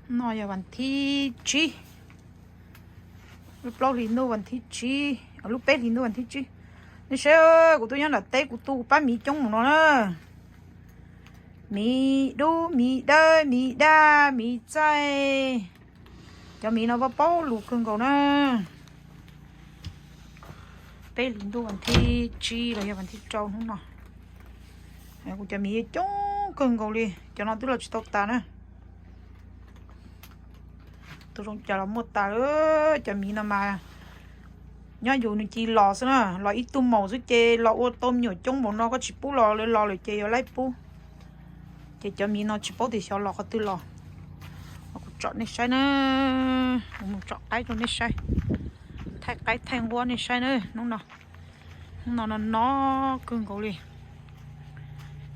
No yog vas thib tsib, lub plaub hlis ntuj vas thib tsib, lub peb hlis ntuj vas thib tsib. Nej saib, kuv tuaj nyob nram teb kuv tu kuv pab miv coob mus no na. Miv dub, miv dawb, miv daj, miv txaij. Cov miv no paub paub lus kawg nkaus na. Peb hlis ntuj vas thib tsib los yog vas thib rau hnub no, kuv cov miv coob kawg nkaus li. Cov no twb los tsis tau tas na. Tus zoo cas los muaj tas. Cov miv no mas nyob yus nws cia li los xwb na, los ib tug maum xwb ces los ua tau me nyuam coob npaum no, koj tsis pub los lawv los lawm ces yuav laib pub. Ces cov miv no tsis paub tias xyov los qhov twg los. Kuv tsom nej saib na, kuv mus tsom qaib rau nej saib, thaij qaib thaij nquab nej saib na. Hnub no, hnub no no no kawg nkaus li.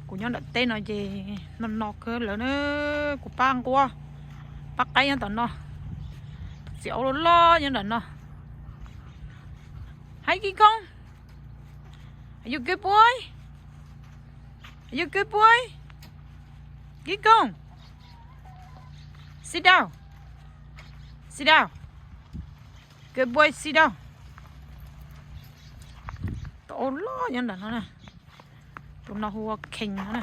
Kuv nyob nram teb no ces no no kawg lawm na. Kuv pab nquab, pab qaib nyob tom no. Tus txiv aub loj loj nyob nram no. Hi, Kikong. Are you good boy? Are you good boy? Kikong. Sit down. Sit down. Good boy, sit down. Tus aub loj nyob nram no na. Tus no hu ua Khees no na.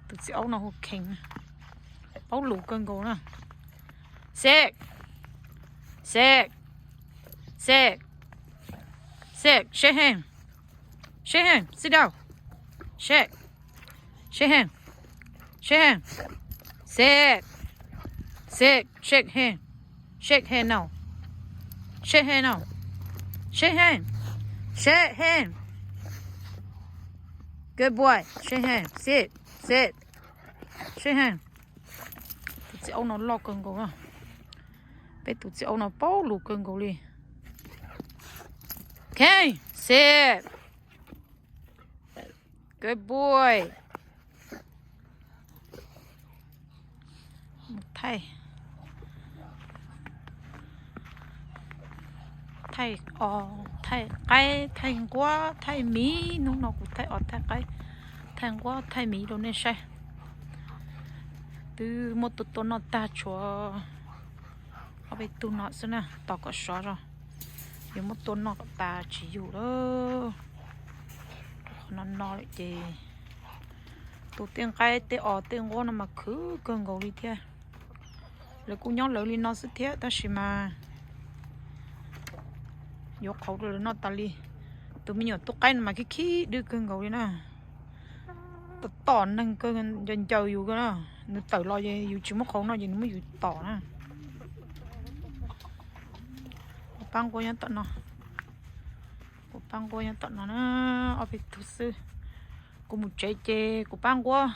Tus txiv aub no hu Khees, paub lus kawg nkaus na. Sit. Sit. Sit. Sit. Shake hand. Shake hand. Sit down. Shake. Shake hand. Shake hand. Sit. Sit. Shake hand. Shake hand now. Shake hand now. Shake hand. Shake hand. Good boy. Shake hand. Sit. Sit. Shake hand. Tus txiv aub no loj kawg nkaus na. Peb tus txiv aub no paub lus kawg nkaus li. Okay, sit. Good boy. Mus thaij, thaij os, thaij qaib, thaij nquab, thaij miv. Hnub no kuv thaij os, thaij qaib, thaij nquab, thaij miv rau nej saib. Twb muab tua tua noj tag, tshuav ob peb tug no xwb na, tos kom sov zog yuav muab tua noj kom tas tsis yug lawm. Qhov no no lawm ces tus tej nqaib tej os tej nquab no mas khwv kawg nkaus li thiab. Lawv kuj nyob lawv li no xwb thiab, tab sis mas yuav qhauv rau lawv noj tas li. Tus me nyuam tub qaib no mas khib khib dwb kawg nkaus li na. Tom tom neeg kawg, ncaws ncaws yus kawg na. Nws tawm los es yus tsis muab qhauv noj ces nws muab yus tom na. Kuv pab nquab nyob tom no, kuv pab nquab nyob tom no na, ob peb tug xwb. Kuv mus tsev ces kuv pab nquab,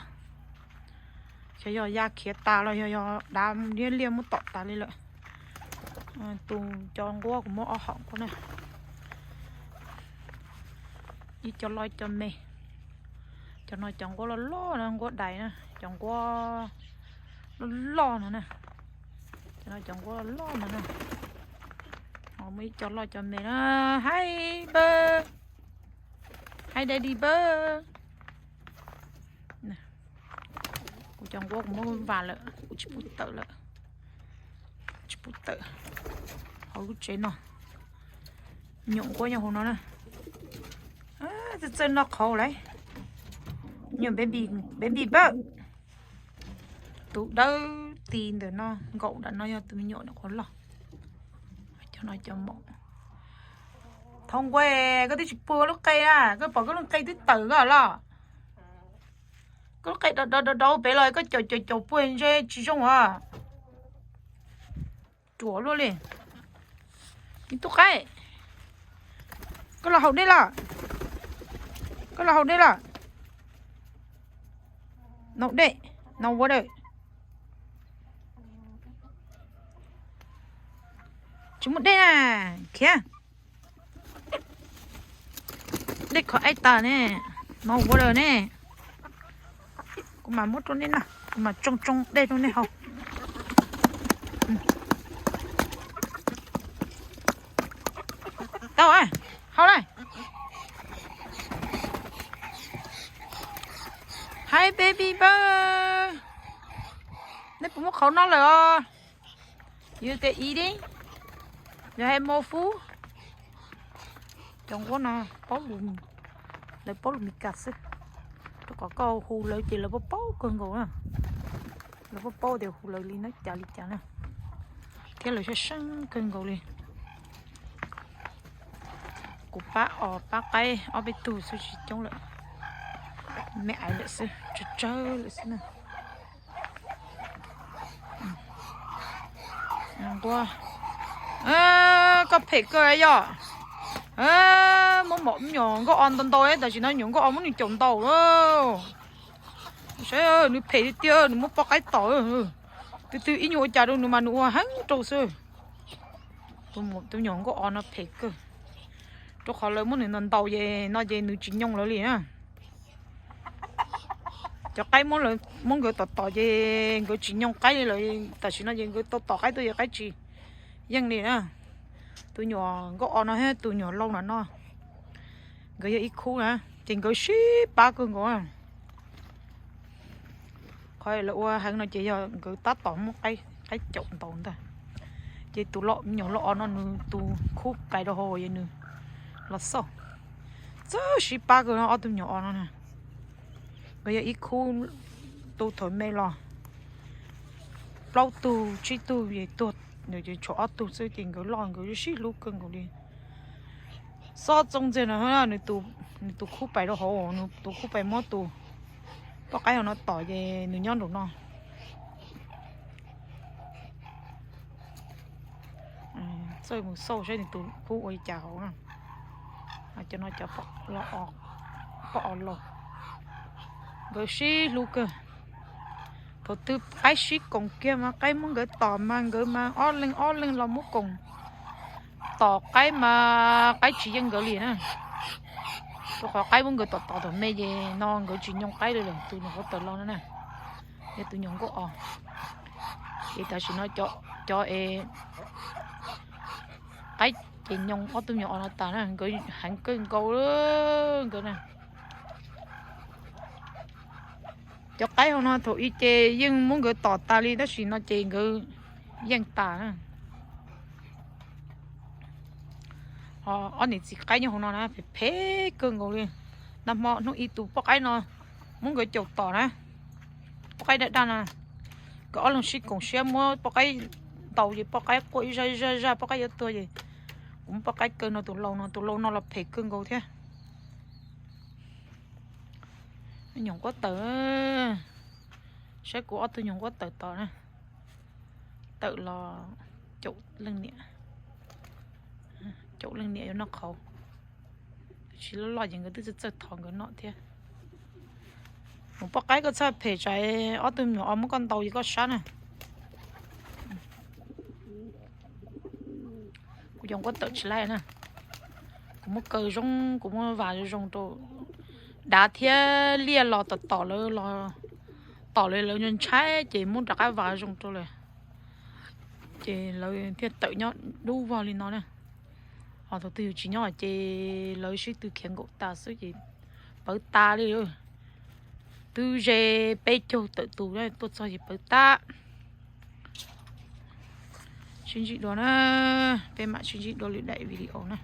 xyov yog ya khiav tas los yog yog dav liab liaj muab tom tas li lawm. Tus cov nquab kuv muab ob hom nquab na, ib co loj ib co me. Cov no cov nquab loj loj na, nquab dais na, cov nquab loj loj no na. Cov no cov nquab loj loj no na. Muaj ib co loj co me na. Hi bird. Hi daddy bird. Kuv cov nquab kuv muab vas lawm, kuv tsis pub tawm lawm. Tsis pub tawm hauv lub tsev no. Nyuam nquab nyob hauv no na. Txawj txawj noj qhauv lauj. Nyuam baby, baby bird. Tus dawb ti ntawm no, nkaum nram no yog tus me nyuam nyuam qhuav loj. Cov no cov maum. Thov nquab, koj twb tsis puag lub qe na, koj pom koj lub qe twb tawm koj los. Koj lub qe dov dov dov pem los koj caum caum caum puag ntshe tsis zoo os. Ruam luaj li. Me tub qaib, koj los haus dej los? Koj los haus dej los? No dej, no water. Tsis muaj dej na, khiav. Dej kho aib tas ne, no water ne. Kuv mam muab rau nej na, kuv mam tsoo tsoo dej rau nej haus. Tau, haus lawm. Hi baby bird. Puas muaj qhauv no lawm os? You the eating? You have more food? Cov nquab no paub lus, lawv paub lus Mis Kas xwb. Rau qhov koj hu lawv ces lawv paub paub kawg nkaus na. Lawv paub paub tias hu lawv li na cas li cas na. Thiab lawv sab seeb kawg nkaus li. Kuv pab os, pab qaib ob peb tug xwb tsis coob lawm. Me aiv lawm xwb, tsawg tsawg lawm xwb na. Nquab, koj phem kawg yog. Muab mom me nyuam nkauj os ntau ntau, tam sim no nyuam nkauj os muab nws caum ntaus lawm. Saib nws phem tiag tiag, nws muab poj qaib tom. Twb twb ib nyuag ua cas rau nws mas nws ua heev rau xwb. Tus me nyuam nkauj os no phem kawg, rau qhov lawv muab nws ntaus ntaus ces no ces nws tsis nyoo lawv li na. Cov qaib muab nkawd tom tom ces nkawd tsis nyoo qaib li lawm. Tam sim no ces nkawd tau tom qaib tuaj ces qaib tsis yeej li na. Tus nyuam nkauj os no thiab tus nyuam lau no no, nkawd yog ib khub na, ces nkawd sib pab kawg nkaus. Qhov lawv ua heev no ces yog nkawd tab tom muab qaib caum ntaus ntag. Ces tus me nyuam lau os no nws tus khub pais rau hauv es nws los xauj. Txawj sib pab kawg no ob tug me nyuam os no na. Nkawd yog ib khub, tus thaum me los plaub tug tsib tug es tuag, tshuav ob tug xwb ces nkawd loj nkawd sib hlub kawg nkaus li. Xob txooj ntxiag no, nws tus khub pais rau hauv, nws tus khub pais muab tus poj qaib hauv no tom ces nws nyob nraum no. Txawj mus xauj saib nws tus khub ua li cas hauv na. Cov no cov poj os laus, nkawd sib hlub kawg. Thaum twg qaib sib koom kiag mas qaib muab nkawd tom mas nkawd mas ob leeg ob leeg los muab koom tom qaib mas qaib tsis yeej nkawd li na. Rau qhov qaib muab nkawd tom tom thaum me ces no nkawd tsis nyoo qaib li lawm. Tus nyuam nquab tawm los no na, yog tus nyuam nkauj os. Ces tam sim no cov es qaib ces nyoo ob tug me nyuam os no tas na, nkawd heev kawg nkaus nkawd na. Cov qaib hauv no thaum ub ces yeej muab nkawd tom tas li tab sis no ces nkawd yeej tas na. Ob niam txiv qaib nyob hauv no na phem phem kawg nkaus li. Nag hmo hnub ib tus poj qaib no muab nkawd caum tom na, poj qaib daj daj no, nkawd ob leeg sib koom siab muab poj qaib ntaus ces poj qaib quaj ib zaj ib zaj ib zaj, poj qaib yuav tuag ces kuv muab poj qaib kaw no tus lau no, tus lau no los phem kawg nkaus thiab. Nyuam nquab tawm, saib kuv ob tug nyuam nquab tawm tom na. Tawm los caum leej niam, caum leej niam yuav noj qhauv. Tab sis loj loj ces nkawd twb txawj txawj thov nkawd noj thiab. Mus poj qaib koj txhob phem tsam ob tug me nyuam os muab koj ntaus ces koj sab na. Kuv cov nquab tawm tsis laij na. Kuv muab kaw zoo, kuv muab vas zoo zoo rau, dav thiab liaj los tom tom lawv, los tom lawv, lawv ntshai ces muab rov qab vas zoo rau lawm, ces lawv thiaj tawm nyob dub vog li no na. Ho thaum twg yus tsis nyob ces lawv sib tw khiav nkaum tas xwb ces pawv tas li. Twb ze peb caug tawm tus tuaj txog ces pawv tas. Sib ntsib dua na, peb mam sib ntsib dua lwm daim video na.